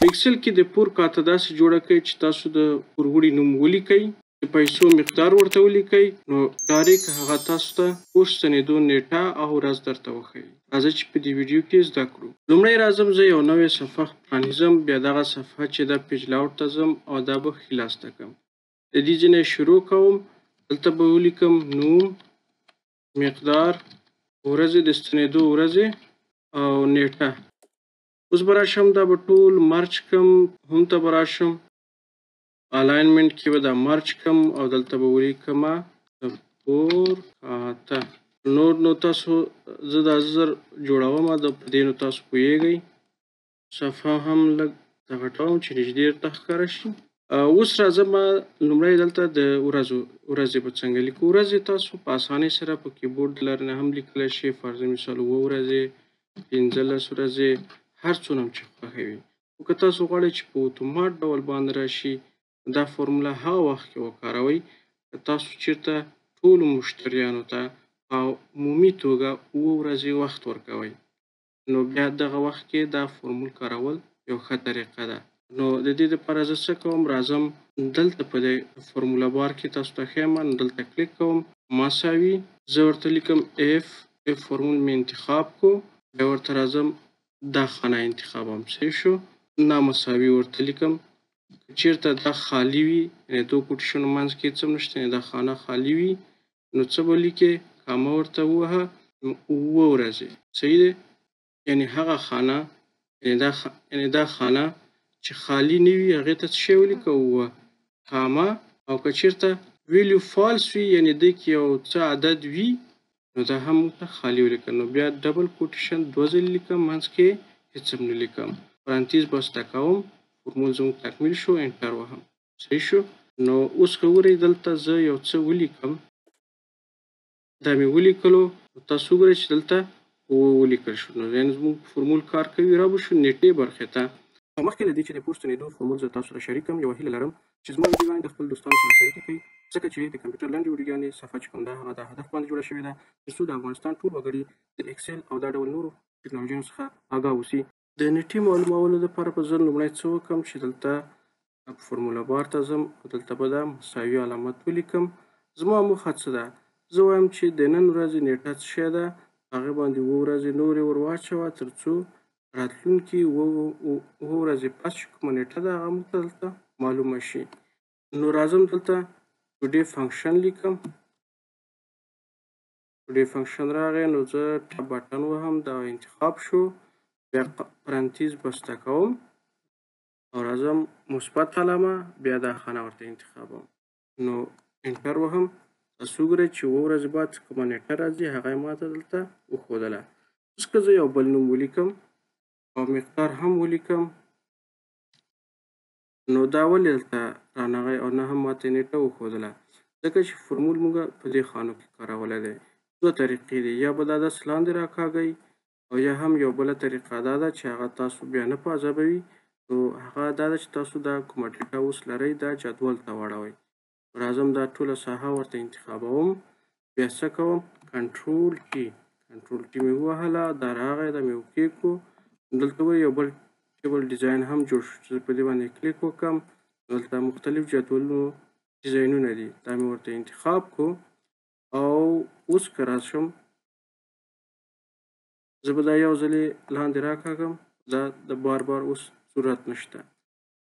په اکسل کې د پور کاته داسې جوړه کړئ چې تاسو د پوروړي نوم ولیکئ، د پیسو مقدار ورته ولیکئ، نو direct هغه تاسو ته پور ستنېدو نیټه او ورځ درته وښیي. راځئ چې په دې ویډیو کې زده کړو. لومړی راځم زه یو نوې صفحه پرانیزم، بیا دغه صفحه چې دا page layout ته ځم او دا به ښي لاس ته کړم. د دې ځای نه شروع کوم، دلته به ولیکم نوم، مقدار، ورځې، د ستنېدو ورځې او نیټه. اوس به راشم دا به ټول merge کم، هم ته به راشم alignment کې به دا merge کم او دلته به ولیکم د پور کاته. نور نو تاسو زه دا زر جوړوم، د په دې نو تاسو پوهېږئ. صفحه هم لږ غټوم چې نږدې درته ښکاره شي. اوس راځم لومړی دلته د ورځو، ورځې به څنګه لیکو. ورځې تاسو په اسانۍ سره په کیبورډ د لارې نه هم لیکلی شئ. فرض مثال 7 ورځې، 15 ورځې، هر څونه هم چې خوښه وي. خو که تاسو غواړئ چې په اتومات ډول باندې راشي، دا فورموله هغه وخت کې وکاروئ که تاسو چېرته ټولو مشتریانو ته په عمومي توګه 7 ورځې وخت ورکوئ، نو بیا دغه وخت کې دا فورمول کارول یو ښه طریقه ده. نو د دې لپاره زه څه کوم، راځم دلته په دې formula bar کې تاسو ته ښیم، نو دلته کلیک کوم، مساوي، زه ورته لیکم if، if فورمول مې انتخاب کو، بیا ورته راځم دا خانه انتخابوم. صحیح شو، نامساوي ورته لیکم. که چېرته دا خالي وي، یعنې دوو کوټیشنو منځ کې هېڅ هم نشته، یعنې دا خانه خالي وي، نو څه به لیکې، کامه ورته ووهه، 7 ورځې. صحیح دی، یعنې هغه خانه، یعنې دا خانه چې خالي نه وي هغې ته څه شی ولیکه، 7 کامه. او که چېرته value false وي، یعنې دې کې یو څه عدد وي، نو دا هم موږ ته خالي ولیکه. نو بیا double quotation 2 ځلې لیکم، منځ کې هېڅ هم نه لیکم، پرانتیز بسته کوم، فورمول زموږ تکمیل شو، enter وهم. صحیح شو. نو اوس که وګورئ دلته زه یو څه ولیکم، دا مې ولیکلو، نو تاسو وګورئ چې دلته 7 ولیکل شو. نو یعنې زموږ فورمول کار کوي. را به شو نیټې برخې ته. مخکې له دې چې د پور ستنېدو فورمول زه تاسو سره شریک کړم، یوه هیله لرم چې زما ویډیوګانې د خپل دوستانو سره شریکې کړئ، ځکه چې د کمپیوټر لنډې ویډیوګانې صفحه چې کوم ده هغه د هدف باندې جوړه شوې ده، تر څو د افغانستان ټول وګړي د اکسل او دا ډول نورو ټکنالوژیو څخه آګاه اوسي. د نیټې معلومولو لپاره به زه لومړی څه وکړم چې دلته formula bar ته ځم او دلته به دا مساوي علامت ولیکم. زما موخه څه ده، زه وایم چې د نن ورځې نیټه څه شی ده، هغې باندې 7 ورځې نورې ور واچوه، تر څو راتلونکي 7 ورځې پس چې کومه نیټه ده هغه موږ ته دلته معلومه شي. نو راځم دلته today function لیکم. today function راغی، نو زه tab button وهم، دا انتخاب شو، بیا پرانتیز بسته کوم او راځم مثبت علامه، بیا دا خانه ورته انتخابوم، نو enter وهم. تاسو وګورئ چې 7 ورځې بعد کومه نیټه راځي هغه یې ما ته دلته وښودله. اوس که زه یو بل نوم ولیکم او مقدار هم ولیکم، نو دا ولې دلته رانغی او نه هم ماته نیټه وښودله، ځکه چې فورمول موږ په دې خانو کې کارولی دی. دوه طریقې دي، یا به دا داسې لاندې راکاږئ او یا هم یو بله طریقه دا ده چې هغه تاسو بیا نه په عذابوي، نو هغه دا ده چې تاسو دا کومه data اوس لرئ دا جدول ته واړوئ. راځم دا ټوله ساحه ورته انتخابوم، بیا څه کوم، control T، control T مې ووهله، دا راغی، دا مې okay کړو. دلته وګورئ یو بل table design هم جوړ شو چې په دې باندې کلیک وکړم، دلته مختلف جدولونو ډیزاینونه دي، دا مې ورته انتخاب کړو. او اوس که راشم زه به دا یو ځلې لاندې راکاږم، دا د بار بار اوس ضرورت نشته.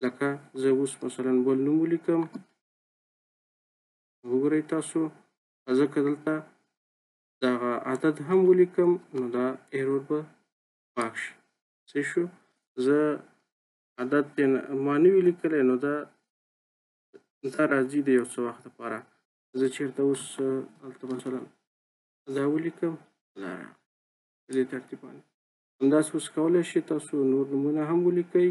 لکه زه اوس مثلا بل نوم ولیکم، وګورئ تاسو، زه که دلته دغه عدد هم ولیکم نو دا error به پاک شي. صحیح شو، زه عدد ما نه وي لیکلی، نو دا راځي د یو څه وخت لپاره. زه چېرته اوس هلته مثلا دا ولیکم، دا راغی په دې ترتیب باندې. همداسې اوس کولی شئ تاسو نور نومونه هم ولیکئ.